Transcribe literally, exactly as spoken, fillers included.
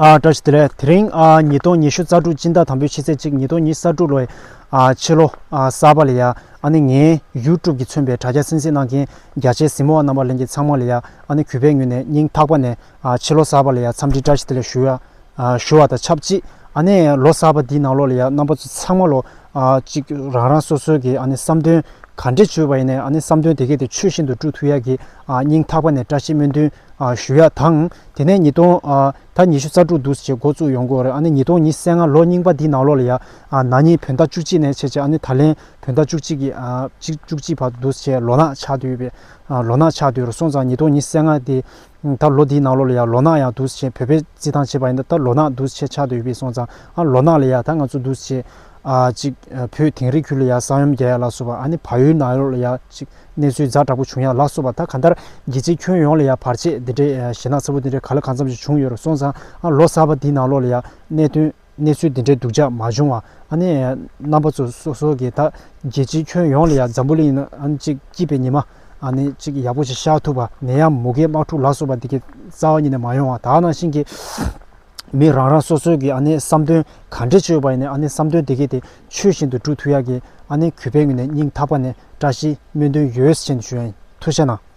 ཨ། བཀྲ་ཤིས་བདེ་ལེགས། དེ་རིང་ཨ་ཉིས་སྟོང་ཉི་ཤུ་རྩ་དྲུག་སྤྱི་ཟླ་དང་པོའི་ཕྱི་ཚེས་གཅིག་ཉིས་སྟོང་ཉི་ཤུ་རྩ་དྲུག་ལོའི་ཨ་ཕྱི་ལོ་ཨ་གསར་པ་ལ་ཡ། ཨ་ནི་ངའི་ཡུ་ཊུབ་ཀྱིས་མཚོན་པའི་དྲ་རྒྱ་གསན་གཟིགས་གནང་མཁན་རྒྱ་ཆེའི་གཟིགས་མོ་བ་རྣམ་པ་ལྷན་རྒྱས་ཚང་མ་ལ་ཡ། ཨ་ནི་གུས་པའི་ངོས་ནས་སྙིང་ཐག་པ་ནས་ཨ་ཕྱི་ལོ་གསར་པ་ལ་ཡ་འཚམས་འདྲི་བཀྲ་ཤིས་བདེ་ལེགས་ཞུ་ཡ། ཨ་ཞུ་བ་དང་ཆབས་ཅིག་ཨ་ནི་ལོ་གསར་པ་འདིའི་ནང་ལོགས་ལ་ཡ་རྣམ་པ་ཚོ་ཚང་མ་ལོ་ཨ་ཅིག་རང་རང་སོ་སོའི་གི་ཨ་ནི་བསམ་དོན་ག་འདྲས་བཅོལ་བ་ཡིན་ནའི་ཨ་ནི་བསམ་དོན་དེ་གས་དེ་ཆོས་བཞིན་དུ་འགྲུབ་ཐུབ་ཡ་གི་ཨ་སྙིང་ཐག་པ་ནས་བཀྲ་ཤིས་སྨོན་འདུན་ཨ་ཞུ་ཡ་དང་། དེ་ནས་ཉིས་སྟོང་ཨ་ད་ཉི་ཤུ་རྩ་དྲུག་འདུག་སེ་བྱས་འགོ་བཙུགས་ཡོང་གི་ཡོད་རེད། ཨ་ནི་ཉིས་སྟོང་ཉི་ཤུ་རྩ་ལྔ་ལོ་རྙིང་པ་འདིའི་ནང་ལོགས་ལ་ཡ་ཨ་ན་ནིང་བོད་ཟླ་བཅུ་གཅིག་ནས་བྱས་བྱས་ཨ་ནི་ད་ལན་བོད་ཟླ་བཅུ་གཅིག་གི་ཨ་གཅིག་བཅུ་གཅིག་བར་དུ་འདུག་སེ་བྱས་ལོ་ནག་ཆགས་བསྡད་ཡོད་པའི་ཨ་ལོ་ནག་ཆགས་བསྡད་ཡོད་རེད། སོང་ཙང་ཉིས་སྟོང་ཉི་ཤུ་རྩ་ལྔ་དེ་ད་ལོ་འདིའི་ནང་ལོགས་ལ་ཡ་ལོ་ནག་ཡང་འདུག་སེ་བྱས་བོད་པའི་རྩིས་ཐང་བྱས་པ་ཡིན་ན་ད་ལོ་ནག་འདུག་སེ་བྱས་ཆགས་བསྡད་ཡོད་པས། སོང་ཙང་ཨ་ལོ་ནག་ལ་ཡ་ད་ང་ཚོ་འདུག་སེ་བྱས་ཨ་ཅིག་བོད་དིང་རི་ཁུལ་ལ་ཡ་ས་ཡོམ་རྒྱག་ཡ་ལ་སོགས་པ། ཨ་ནི་བལ་ཡུལ་ནང་ལོགས་ལ་ཡ་ཅིག་གནས་ཚུལ་ཛ་དྲག་པོ་བྱུང་ཡ་ལ་སོགས་པ། ད་གང་ལྟར་རྒྱལ་སྤྱིའི་ཁྱོན་ཡོངས་ལ་ཡ་བར་ཆད་འདི་འདྲའི་ཞེད་སྣང་ཚ་པོ་འདི་འདྲའི་ག་ལ་གང་འཚམ་ཞིག་བྱུང་ཡོད་རེད། སོང་ཙང་ཨ་ལོ་གསར་པ་འདིའི་ནང་ལོགས་ལ་ཡ་གནད་དོན་གནས་ཚུལ་འདི་འདྲའི་སྡུག་ཅག་མ་བྱུང་བ། ཨ་ནི་རྣམ་པ་ཚོ་སོ་སོ་གི་ད་རྒྱལ་སྤྱིའི་ཁྱོན་ཡོངས་ལ་ཡ་འཛམ་བུ་གླིང་ནང་ཨ་ནི་ཅིག་སྐྱིད་པའི་ཉི་མ་ཨ་ནི་ཅིག་ཡག་པོ་ཞིག་ཤར་ཐུབ་པ། ནད་ཡམས་མུ་གེ་དམག་འཁྲུག་ལ་སོགས་པ་འདི་གའི་རྩ་བ་ཉིད་ནས་མ་ཡོང་བ། ད་ནང་བཞིན་གྱི་མི་རང་རང་སོ་སོའི་གི་ཨ་ནི་བསམ་དོན་ག་འདྲས་བཅོལ་བ་ཡིན་ནའི་ཨ་ནི་བསམ་དོན་དེ་གས་དེ་ཆོས་བཞིན་དུ་འགྲུབ་ཐུབ་ཡག་གི་ཨ་ནི་གུས་པའི་ངོས་ནས་སྙིང་ཐག་པ་ནས་བཀྲ་ཤིས་སྨོན་འདུན་ཡོད་ཟེར་ནས་ཞུ་ཡ་ཡིན། ཐུགས་རྗེ་གནང་།